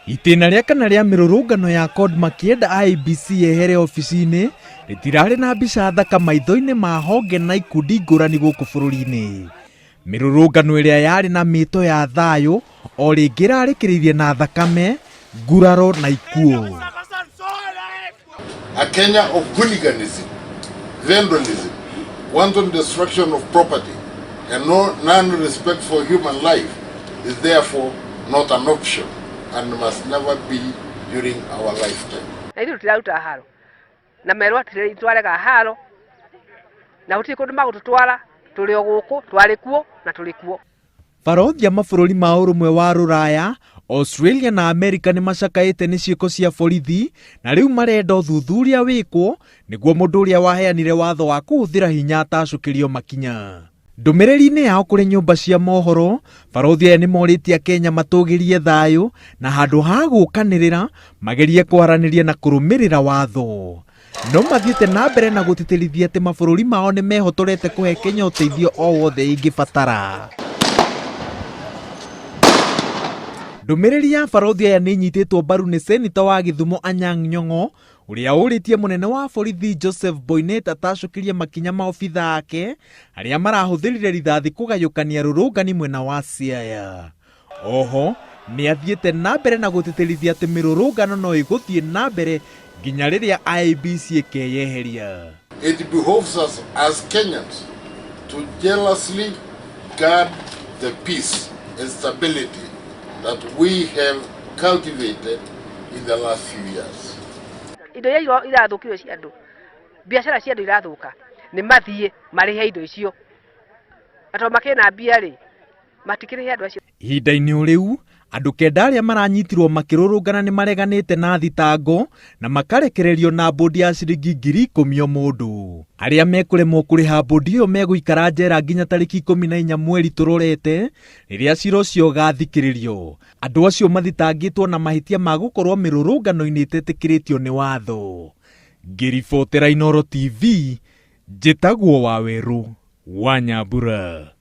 Itĩna rĩa kana rĩa mĩrũrũngano ya CORD makĩenda IEBC yehere obici-inĩ rĩtirarĩ na mbica thaka maitho-inĩ ma honge na ikundi ngũrani gũkũ bũrũri-inĩ. Mĩrũrũngano ĩrĩa yarĩ na mĩto ya thayũ o rĩngĩ ĩrarĩkĩrĩirie na thakame, nguraro na ikuũ. A Kenya of hooliganism, vandalism, wanton destruction of property, and no non-respect for human life is therefore not an option and must never be during our lifetime. Na ithuĩ tũtiraruta haro na merwo atĩrĩrĩ twarega haro na gũtirĩ kũndũ magũtũtwara, tũrĩ o gũkũ, twarĩ kuo na tũrĩ kuo. Barothi a mabũrũri ma ũrũmwe wa Rũraya, Australia na Amerika nĩ macakaĩte nĩ ciĩko cia borithi na rĩu marenda ũthuthuria wĩkwo nĩguo mũndũ ũrĩa waheanire watho wa kũhũthĩra hinya atacũkĩrio makinya. Ndũmĩrĩri-inĩ yao kũrĩ nyũmba cia mohoro, barothi aya nĩ morĩtie Akenya matũgĩrie thayũ na handũ ha gũkanĩrĩra magerie kwaranĩria na kũrũmĩrĩra watho. No mathiĩte na mbere na gũtĩtĩrithia atĩ mabũrũri mao nĩ mehotorete kũhe Kenya ũteithio o wothe ĩngĩbatara. Ndũmĩrĩri ya barothi aya nĩ ĩnyitĩtwo mbaru nĩ Seneta wa Gĩthumo Anyang' Nyong'o ũrĩa ũrĩtie mũnene wa borithi Joseph Boinnet atacũkĩrie makinya ma obitha ake arĩa marahũthĩrire rithathi kũgayũkania rũrũngani mwena wa Siaya. Oho nĩ athiĩte na mbere na gũtĩtĩrithia atĩ mĩrũrũngano no ĩgũthiĩ na mbere nginya rĩrĩa IEBC ĩkeyeheria. It behoves us as Kenyans to jealously guard the peace and stability that we have cultivated in the last few years. Indo iria irathũkirio cia andũ, biacara cia andũ irathũka, nĩ mathiĩ marĩhe indo icio, na tondũ makĩrĩ na mbia rĩ, matikĩrĩhe andũ acio. Ihinda-inĩ o rĩu, andũ kenda arĩa maranyitirwo makĩrũrũngana nĩ mareganĩte na thitango na makarekererio na mbũndi ya ciringi 10,000 o mũndũ. Arĩa mekũremwo kũrĩha mbũndi ĩyo megũikara njera nginya tarĩki 14 mweri tũrorete rĩrĩa cira ũcio ũgathikĩrĩrio. Andũ acio mathitangĩtwo na mahĩtia ma gũkorwo mĩrũrũngano-inĩ ĩtetĩkĩrĩtio nĩ watho. Ngĩribotera Inooro TV, njĩtagwo Wawerũ wa Nyambura.